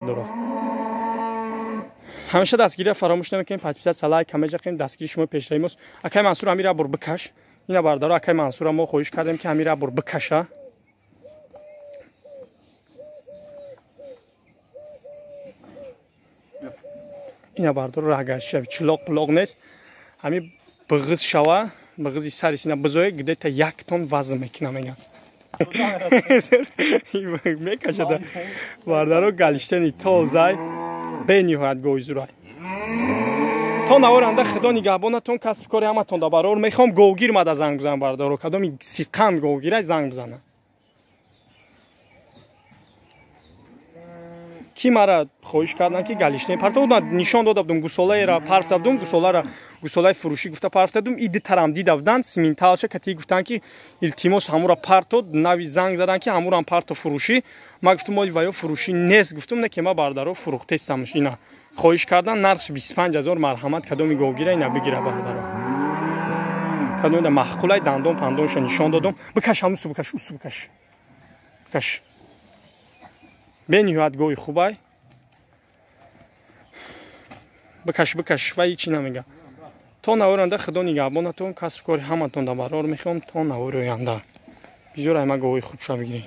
Бародаро, ҳамеша дастгирия фаромӯш намекунем, подписаться, лайк ҳамеҷақем, дастгири шумо пешравӣ мост. Акай Мансур, ҳамира бур бикаш. Ина бародаро, акай Мансура мо хоҳиш кардем, ки ҳамира бур бикаша. Ина бародаро, раҳгашша чилоқ пулоқ нест, ҳами бағиз шава, бағизи сари сина бизое, где-то як тон вазн мекуна, меган. Мекашада бародаро, галиштани тозай, бениҳоят говизурай. То наворанда худо нигаҳбонатон, касби кори ҳаматон да барор. Мехоҳам говгир мада занг бизанам, бародаро, кадоми сиқам говгирай, занг бизана. Ки мара хоҳиш карданд, ки галиштани парто нишон дода будум, гусолаеро парфта будум, гусоларо, гусолаи фурӯшӣ гуфта парфта будум. И дитарам дида буданд, симинталша кати, гуфтанд, ки илтимос, ҳамура парто. Нави занг заданд, ки ҳамурам парто фурӯшӣ. Ма гуфтум, оли ваё фурӯшӣ нест, гуфтум, не ки ма бародаро фурӯхтестамш. Ина хоҳиш кардан, нархш 25 000. Марҳамат, кадоми говгира, ина бигира, бародаро, кадоми маҳқулай. Дандон пандонша нишон додум. Бикаш, ҳамусу бикаш, усу бикаш, бикаш. Бениҳоят гови хубай. Бикаш, бикаш, вай ҳичи намега. То наворанда худо нигаҳбонатон, касб кори ҳаматон да барор мехоҳам. То навори оянда бизёр айма говои хубша бигирем.